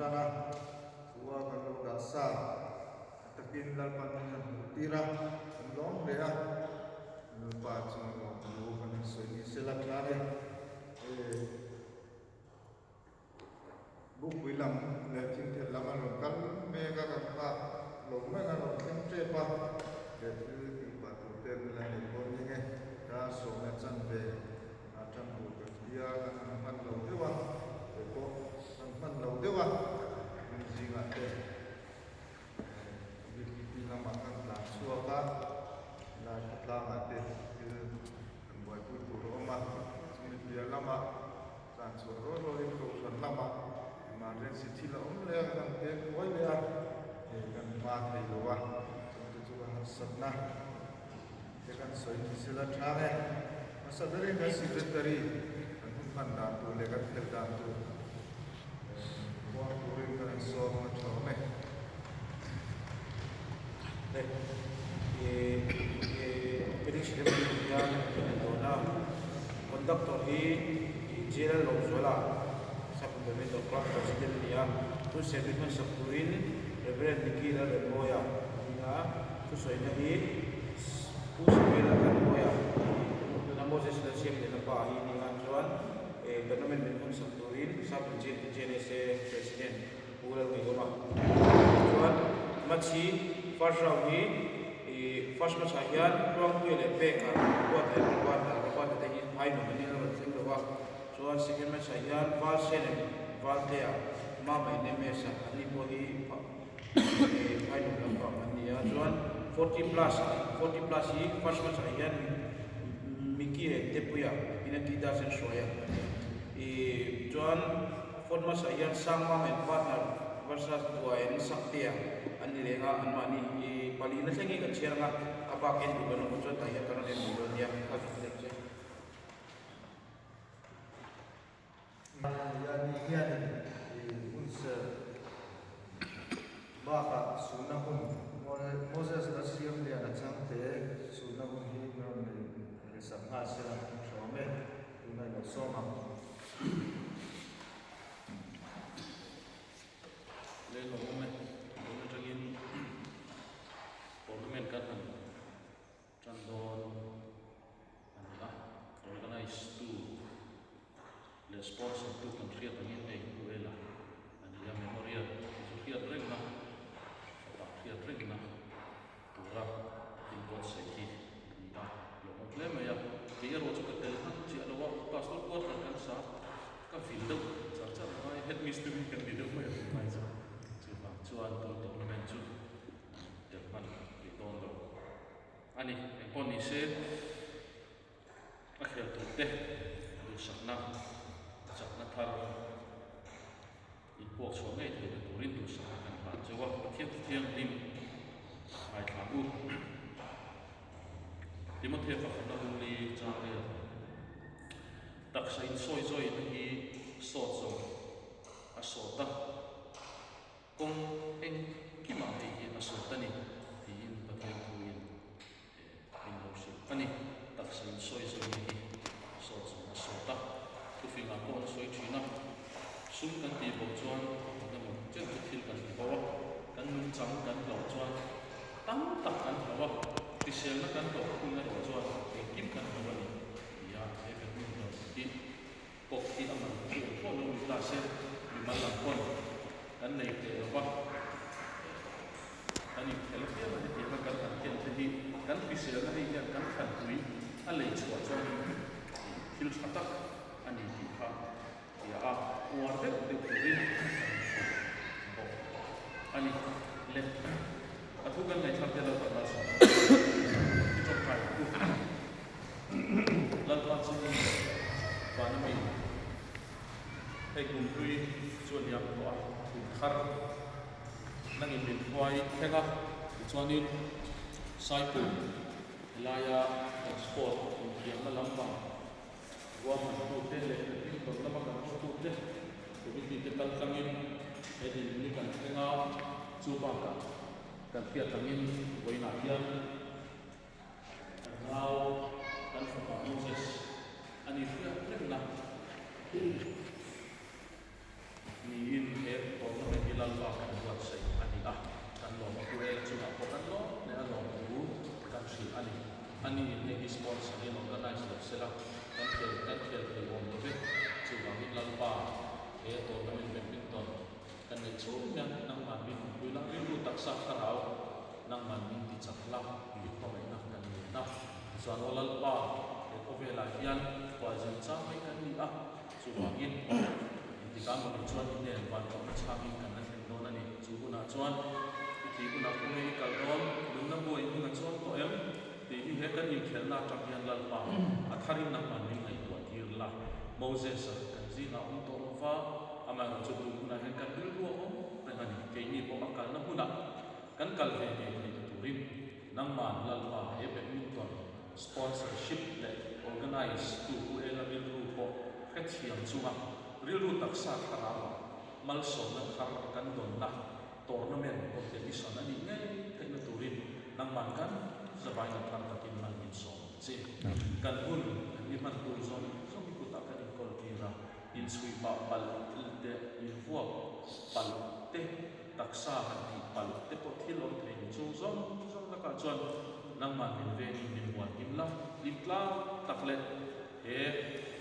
tan a, khua kan lo dah sa a takin Lalpan min han hmuh tir a, kan lawm hle a, Lalpa chunga lawmthu kan han sawi ni sela tlang e. Bukpui lam leh thingthel lam an rawn kal mek a, kan nghak lo reng a rawn thleng tep a, leh thil tih pah tur te an la nei pawh ning e, ka sawmna chanve a tan tur kan tia kan han hman lo deuh a, kei pawh kan hman lo deuh a, hmun zingah te BTP lamah kan tlan chhuak a, lai khawtlangah te thil kan buaipui tur a awm a, chumi piah lamah tlan chhuah rual rualin kohhran lamah emergency thil a awm leh a, kan peng kuai leh a, hei kan hma thei lo a, chungte chu kan harsatna te kan sawi ni sela tha e. Hmasa berin kan secretary kan hun hman dan tur leh kan khelh dan tur huang turin kan han sawm a tha awm e. Hei opening ceremony hian kan en dawn a, conductor hi Jail Lawmzuala Sub-Implementor Club President a ni a, hun service hmansak turin Rev. Nicky Lalremmawia a ni a, thusawina hi Pu Samuel Lalremmawia tuna Moses Lalsiamliana pa hi a ni a, chuan tournament min hawnsak turin Sub-Region JNSA President Pu Lalngaihawma chuan match hi first round hi first match ah hian Tluangpuia leh Peka Ruata leh Robert-a Robert-a te hi phai nuam an ni a rawn thleng lo a, chuan second match ah hian Valsen and Valtea Mama in MS-a an ni pawh hi phai nuam lampang an ni a, chuan 40 plus ah 40 plus hi first match ah hian Mickey leh Tepuia Pinaki Das an hruai a, ih chuan fourth match ah hian Sangmam and partner versus Dua and Saktea an ni leng a, anmahni ih palina thleng hi kan chhiar ang a, a bak en duh kan awm chuan tah hian kan rawn en duh dawn nia, a zuk deuh che. Yani hianin hun serh bakah sunna hun Moses la siam lian a changte sunna hun hi min rawn nei sak nghal se la tha awm e, tuna i lo sawm ang. Leng lo awm e, tun atangin tournament kan han tan dawn a ni a, organise tu leh sponsor tu kan hriat angin hei Puela a ni a, memorial chu hriat rengna, fapa hriat rengna tura inbuatsaih hi a ni a, lawmawm hle mai a, kei erawh chu ka tel hman chiah lo a, pastor quarter kan sa ka vil deuh char char ngai, head mistry kan ni deuh mai a tunlai chu, chuvang chuan tun tournament chu tel hman rih dawn lo a ni, engpawh ni se a khel tur te duhsakna chakna thar inpuak chhuah ngei theihna turin duhsakna kan hlan cheu a, Pathian Thianghlim ngaithla u. Timothea pakhatna bung li chang vel taksa insawi zawina hi sawt zawng a sawt a. Kawng engkimah hei hi a sawt a ni tiin Pathian thuin min lo hrilh a ni. Taksa in sawi zawina hi sawt zawng a sawt a, thufingah pawh an sawi thin a. Sum kan tih bo chuan engemaw chen chu thil kan ti bo a, kan nungchang kan hlauh chuan tam tak kan hlauh a, hriselna kan hlauh hun erawh chuan engkim kan hlauh a ni tia he badminton hi Kawk hi a man chu awm thlawh lo ni ta se, mimal lam pawn kan nei teh lo va, kan inkhel apiang a hetiang a kan han ken te hi kan hriselna hei hian kan thlanpui a lei chhuah chuanin thil tha tak a ni tih kha tia a uar deuh deuh turin kan inhrilh bawk a ni. Le a thu kan ngaihthlak te lo kan malsawm i tawngtai u. Lalpa chu vana mi hei kum hlui chu a liam tawh a, kum thar nangin min hruai thleng a, tichuanin Saipum helaia kan sport inthiamna lampang ruahmantute leh badminton lama kan hotute committee te kal tlangin he dinhmun hi kan thleng a, chu bakah kan hriat angin vawiinah hian Kan nau, kan fapa Moses a ni hriat rengna niin he tournament. Tan lo nih chuan i hnen van kohna chhangin kan la thleng dawn a ni. Chu hunah chuan i thih hunah khawnge i kal dawn? Nunna buai hming a chuang tawh em? Tih hi he kan inkhelhna atang hian Lalpa a tharin nangman min ngaihtuah tir la. Moses-a kan zingah awm tawh lo va, amaherawh chu tun hunah hian kan rilru a awm reng a ni. Keini pawh a kalna hmunah kan kal ve ngei theihna turin nangman Lalpa he badminton sponsorship leh organise tu Pu Ela rilru pawh hrethiam chunga rilru taksa thlarauah malsawmna thar kan dawnna tournament competition a nih ngei theihna turin nangman kan zavaina thar takin man min sawm ang che. Kan hun kan mi hman tur zawng zawng i kutah kan inkawl tir a, inchhui pah palh te, invuak palh te, taksa han tih palh te pawh thil awm thei ni chung zawng zawng lakah chuan nangman min vengin min huan him la, hlim tlang tak leh he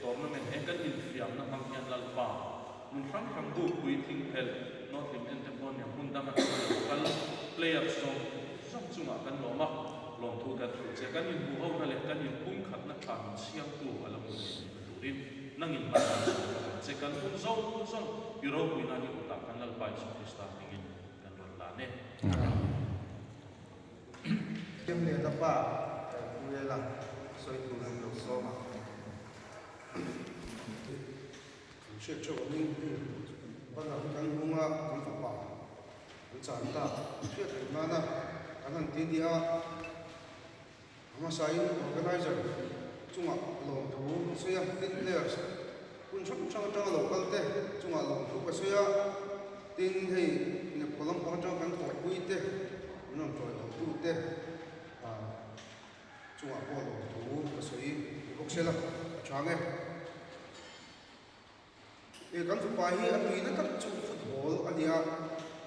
tournament he kan infiamna hmang hian Lalpa hmun hrang hrang bukpui thingphelh nawhlim en te pawh nia hmun dang atanga lo kal players zawng zawng chungah kan lawm a, lawmthu kan hrilh che. Kan inhmuh hona leh kan inpumkhatna tha min siamtu a la hmu thei theihna turin nangin hman kan sawi bawk ang che. Kan hun zawng zawng i ropui nan i kutah kan Lalpa Isua Krista hmingin kan rawn lan e. Amen. Thiamliana pa Puela sawi turin lo sawm ang. Kan hriat theuh angin banner hi kan hung a, kan fapa an chan ta hriat reng nana kan han ti nia. A hmasain organizer chungah lawmthu ka sawi a, tin players hun hrang hrang atanga lo kal te chungah lawmthu ka sawi a, tin hei Nepal lampang atanga kan thawhpui te, min rawn tawiawm tu te chungah pawh lawmthu ka sawi ni bawk se la, a chang e. E kan fapa hi a tuina tak chu football a nia,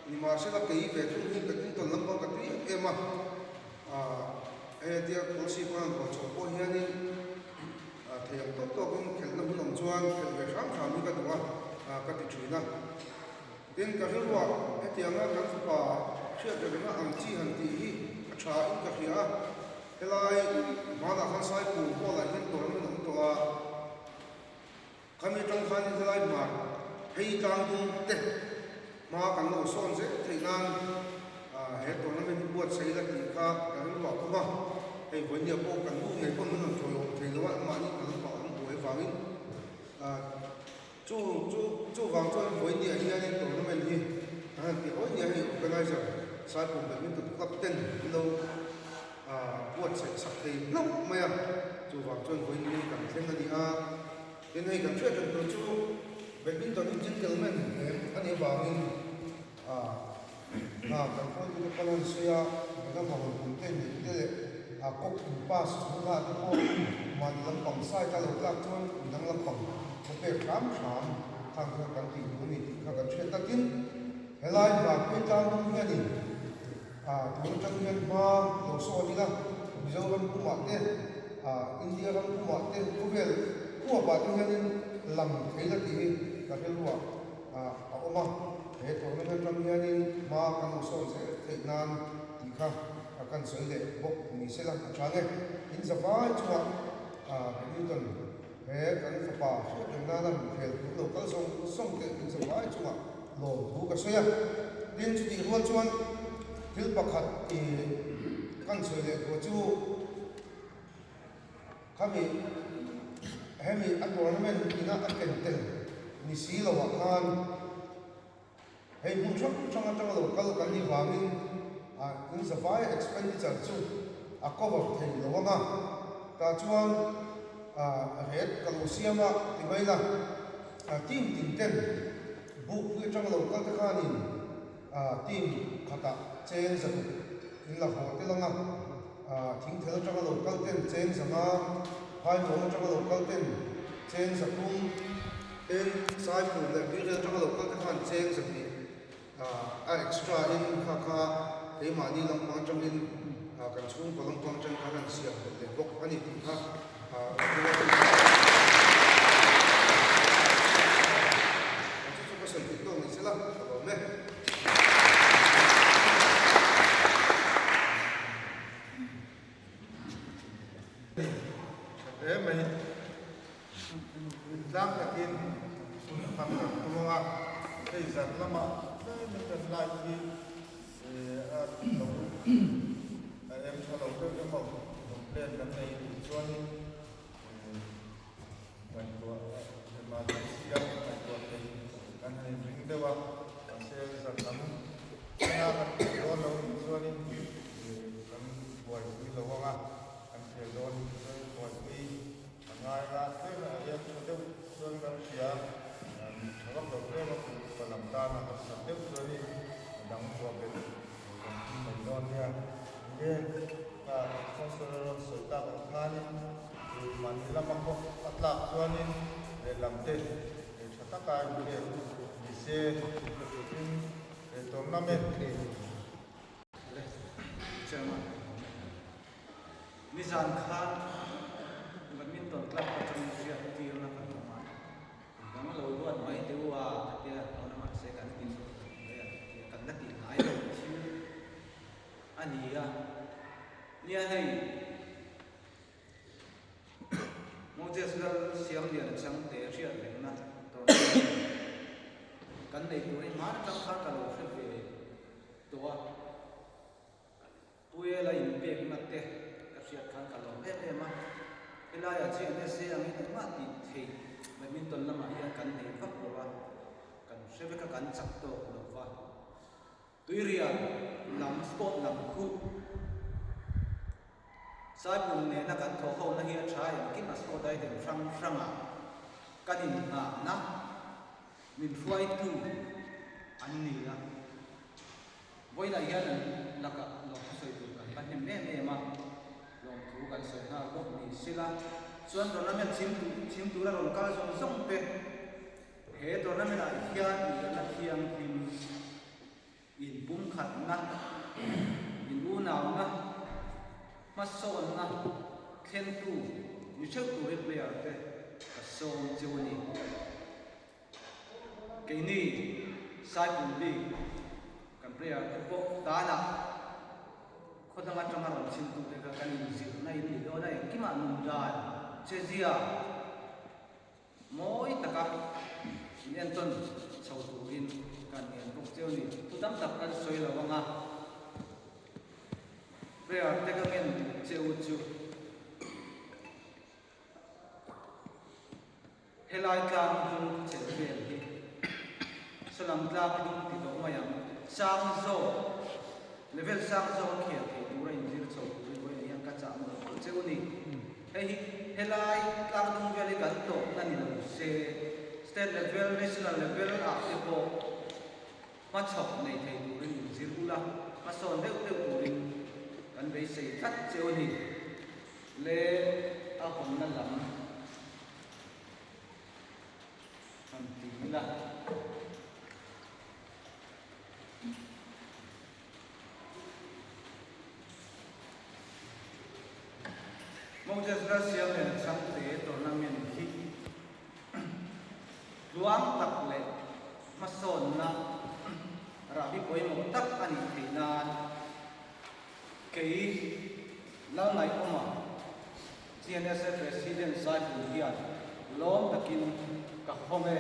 nimahsela kei ve thung hi badminton lampang ka tui em em a, ah hei atia kawlsip a rawn ruah chhuah pawh hianin ah thei ang tawk tawkin khelhna hun awm chuan khelh ve hram hram hi ka duh a, ah ka ti thin a. Tin ka rilruah hetianga kan fapa hriat reng ang chi han tih hi a tha in ka hria a, helai hmanah khan Saipur hall ah hian tournament a awm tawh a, Khami atang khan helai hmar phei tlangdung te hma kan lo sawn zel theih nan he tournament hi buatsaih la tih kha ka rilruah khawp a, hei vawinia pawh kan nu ngei pawn min rawn chawiawm thei lo a, anmahni ka lampang an buai avangin chu chu chuvang chuan vawinia hianin tournament hi kan han tih vawinia hei organizer Saipum Badminton Club ten an lo buatsaih sak thei hlauh mai a, chuvang chuan vawiin hi kan thleng a ni a, tin hei kan hriat reng tur chu badminton hi gentleman game a nih avangin hna kan hruaitute pawn an sawi a, midang hawn kum te neih te leh cock in pass chhunga te pawh mahni lampang side a lo tlak chuan midang lampang khaw pek hram hram khang kha kan tih tur a ni tih kha kan hriat takin helai hna phei tlang tum hianin A, tun atang hian hma lo sawn ila, Mizoram pumah te, a, India ram pumah te, khawvel khuapah te hianin lang thei la tih hi ka rilruah a awm a. He tournament atang hianin hma kan lo sawn zel theih nan tih kha kan sawi leh bawk ni se la a tha nge. In zavai chungah a, badminton he kan fapa hriat reng nana rawn khel tur lo kal zawng zawng te in zavai chungah lawmthu ka sawi a, tin chutih rual chuan thil pakhat i kan sawi leh tur chu khami hemi a tournament ina a ken tel ni si lo ah khan hei hmun hrang hrang atanga lo kal kan nih vangin ah in zavai expenditure chu a cover thei lo ang a, tah chuan ah ret ka lo siam a ti mai la team tin ten Buk pui atang lo kal te khanin team khatah cheng zaruk in la haw tel ang a, thingthel atanga lo kal ten cheng zanga, phainuam atanga lo kal ten cheng zathum, tin Saipur leh Tuirel atanga lo kal te khan cheng zahnih a extra in kha kha keimahni lampang atangin kan chhungkaw lampang atangin khan an siam belh leh bawk a ni tih kha Tha hle mai. Tlang takin. Hun hman kan tum ang a, hei zan lamah tlemin kan light hi a lo a em tha lo deuh emaw complain kan nei tih chuanin ngaihtuah emergency a ngaihtuah thei kan han inring deuh a, mahse zan lam thlenga kan khel dawn lo nih chuanin kan buaipui lo ang a, kan khel dawn chuan buaipui A ngai a, tlem a em tha deuh chuan kan hria, mit tha vak lo tlem a kut pa lam tan a harsat deuh chuanin a dang vuah belh kan tum mai dawn nia. Nge ka sponsor a rawn sawi tak ang khanin mahni lama kawk a tlak chuanin lehlam te tha taka inpek ni se tin tournament Chairman. Nizan khan Badminton Club atangin hriat tirna kan awm a, dang lo ruat mai teh u a ka tia, tuna mahse kan ti mai a tia, kan la tih ngai lo thil a ni a. Nia hei Moses Lal Siamliana changte hriat rengna tournament kan nei tur hi hmaan atang khan ka lo hre ve tawh a. Puela inpekna te ka hriat khan ka lawm em em a, helaiah GNSA angin engmah tih theih badminton lamah hian kan nei vak lo a, kan hre vek a kan chak tawk lo va. Tuirial lam sport lam khu Saipum nena kan thawh hona hi a tha engkim a sport item hrang hrangah kan inngahna min hruaitu an ni a. Vawiinah hian an lakah lawmthu sawi tur kan la hnem em em a, lawmthu kan sawi nghal bawk ni sela chuan tournament chhim chhim tura rawn kal zawng zawng te he tournament ah hian inelna thianghlim inpumkhatna, inunauna, hmasawnna thlentu ni theuh turin player te ka sawm cheu a ni. Keini Saipum bik kan prayer te pawh tanah khaw dang atanga rawn chhimtute kha kan inzirna in ni dawn a, engkimah nun dan che zia mawi taka in entawn chho turin kan ngen bawk cheu ni. Thu tam tak kan sawi lo ang a, prayer te ka ngen cheu chu. Helai tlang dung chelh vel hi Salam tlang dung ti tawh mai ang. Sang zawk, level sang zawk a khel thei tura inzir chho turin vawiin hian ka chah mawlh mawlh cheu a ni. Hei hi helai tlang dung vel hi kan tawpna ni lo se, state level, national level ah te pawh hmachhawk nei thei turin inzir ula, hmasawn deuh deuh turin kan beisei tlat cheu a ni. Le a hawnna lam han ti ila. Moses Rasiam leh Chhangte tournament hi tluang tak leh hmasawnna rahbi pawimawh tak a nih theih nan Kei Lalngaihawma, GNSA President Saipum hian lawm takin ka hawng e.